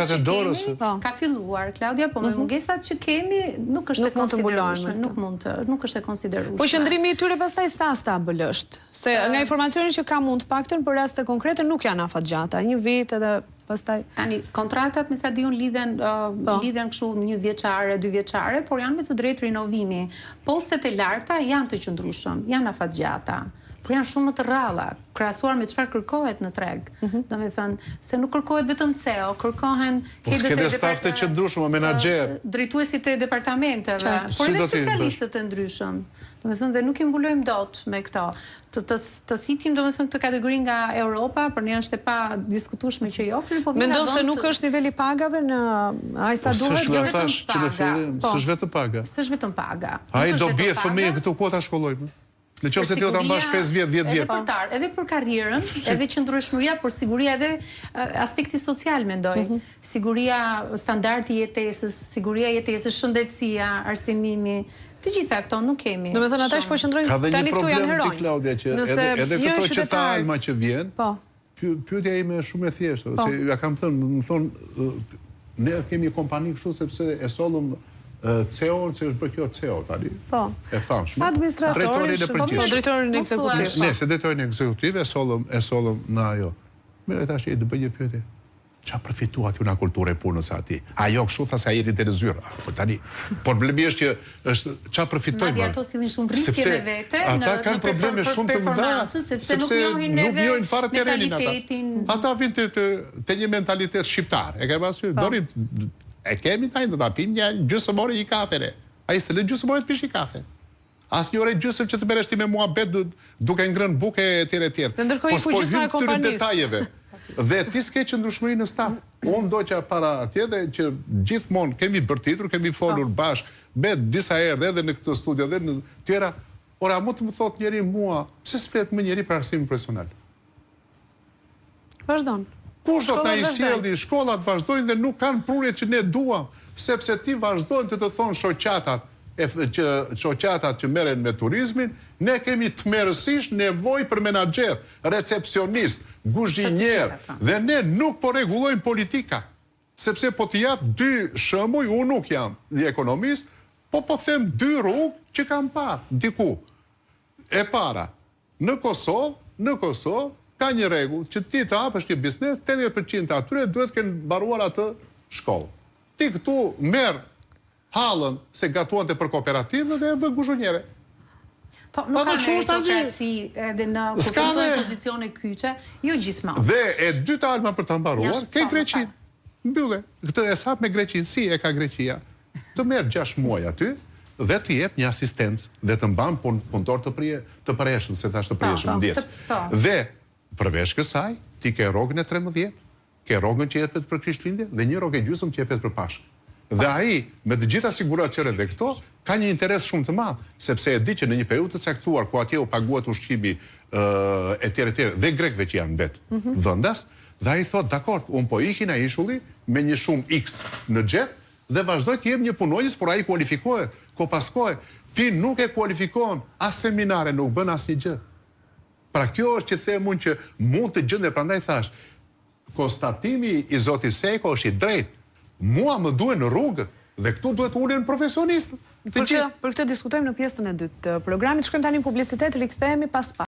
që e dorës. kemi, Po. ka filluar, Klaudia, po me mungesat që kemi, nuk është Nuk e mund të mbulohen konsiderueshme, me këtë. nuk mund të, nuk është e konsiderueshme. Po qëndrimi i tyre pastaj sa stabil është? Se nga informacioni që kam unë të paktën për raste konkrete nuk janë afatgjata, një vit edhe pastaj Tani, kontratat me sa di unë lidhen uh, Po. lidhen kështu një vjeçare, dy vjeçare, por janë me të drejtë rinovimi. Postet e larta janë të qëndrueshëm, janë afatgjata, por janë shumë më të rralla krahasuar me çfarë kërkohet në treg. Mhm. Domethënë, se nuk kërkohet vetëm CEO, kërkohen Po s'ke dhe staf të qëndrueshëm, o menaxher. drejtuesit e departamenteve, Qartë. por Si edhe do t'i bësh? specialistët e ndryshëm. Domethënë dhe nuk i mbulojmë dot me këto. Të të të thithim domethënë këtë kategori nga Europa, për ne është e pa diskutueshme që jo, kështu që po vjen nga Mendon se vend nuk është niveli i pagave në aq sa Po, duhet? S'është jo jo vetëm thash që në paga. fillim, Po. s'është vetëm paga. S'është vetëm paga. Ai Nuk është do vetëm bie paga. fëmijën këtu ku ta shkollojmë? Në qoftë se ti do ta mbash 5 vjet, 10 Edhe vjet. për tar, edhe për karrierën, edhe qëndrueshmëria, por siguria edhe eh, aspekti social mendoj. Mhm. Siguria, standardi i jetesës, siguria e jetesës, shëndetësia, arsimimi, të gjitha këto nuk kemi. Do me thënë ata që po shumë. qëndrojnë Ka dhe një tani këtu janë problem ti heronj. Klaudia që Nëse edhe edhe një këto që tha qytetar- Alma që vjen, Po. py- pyetja ime është shumë e thjeshtë, se ja kam thënë, më thonë ë, ne kemi një kompani kështu sepse e sollëm ë, CEO-n, se është bërë kjo CEO tani. Po. E famshme. Administratorin, Drejtorin e po, përgjithshëm. drejtorin Mos ekzekutiv. thua. Ne, se drejtorin ekzekutiv e sollëm e sollëm në ajo. Mirë tash i të bëj një pyetje. Qa përfituat ju nga kultura e punës aty? Ajo kështu tha se ai rrinte në zyrë. Ah, Po tani, problemi është që është qa përfitojmë. Madje ato sillin shumë rrisje Sepse me vete ata në- kanë në probleme perform- shumë të mëdha, performancën, sepse nuk njohin nuk edhe njohin fare terrenin ata. mentalitetin. Ata vinë te, te, te një mentalitet shqiptar. E ke parasysh? Po. Donin e kemi tani do ta pim një gjysmë ore një kafe ne. Ai s'e lë gjysmë ore të pish një kafe. As një orë e gjysmë që të merresh ti me muhabet du- duke ngrënë bukë e tjerë e tjerë. Dhe ndërkohë Po iku s'po gjysma hym e këtyre kompanisë. detajeve. Dhe ti s'ke qëndrueshmëri në staf. Unë do që para atje dhe që gjithmonë kemi bërtitur, kemi folur Po. bashkë me disa herë edhe në këtë studio dhe në tjera. Ora, mund të më thotë njeri mua, pse s'flet më njeri për arsimin profesional? Vazhdon. Kush do të na i Shkollat vazhdojnë. sjelli, shkollat vazhdojnë dhe nuk kanë prurjet që ne duam, sepse ti vazhdojnë të të thonë shoqatat e f- që shoqatat që merren me turizmin, ne kemi tmerrësisht nevojë për menaxher, recepsionist, guzhinjer Të të gjitha, po. dhe ne nuk po rregullojmë politika. Sepse po t'i jap dy shembuj, unë nuk jam një ekonomist, po po them dy rrugë që kam parë diku. E para, në Kosovë, në Kosovë ka një rregull që ti të hapësh një biznes, 80% të atyre duhet kenë mbaruar atë shkollë. Ti këtu merr hallën se gatuante për kooperativën dhe e vë guzhunjere. Po, nuk Pa, ka po, kështu është tani. meritokraci edhe në kur S'ka punësojnë me- pozicione kyçe, jo gjithmonë. Dhe e dyta Alma për ta mbaruar, Jashtë, ke po, Greqinë. Mbylle. Këtë e sap me Greqinë, si e ka Greqia? Të merr 6 muaj aty dhe të jep një asistencë dhe të mban pun, punëtor të prije, të përhershëm, se thash të përhershëm, po, ndjes. të- po. Dhe përveç kësaj, ti ke rrogën e 13, ke rrogën që jepet për Krishtlindje dhe një rrogë e gjysmë që jepet për Pashkë. Dhe ai, me të gjitha siguracionet dhe këto, ka një interes shumë të madh, sepse e di që në një periudhë të caktuar ku atje u paguhet ushqimi ë e tjerë e tjerë dhe grekëve që janë vetë vendas, dhe ai thot, dakord, unë po iki nga ishulli me një shumë X në xhep dhe vazhdoj të jem një punonjës, por ai kualifikohet, ko pas kohe, ti nuk e kualifikon as seminare, nuk bën asnjë gjë. Pra kjo është që them unë që mund të gjendet, prandaj thash, konstatimi i Zotit Sejko është i drejtë. Mua më duhen rrugë dhe këtu duhet ulen profesionistët. Të Për këtë, gjithë. për këtë diskutojmë në pjesën e dytë të programit. Shkojmë tani në publicitet, rikthehemi pas pak.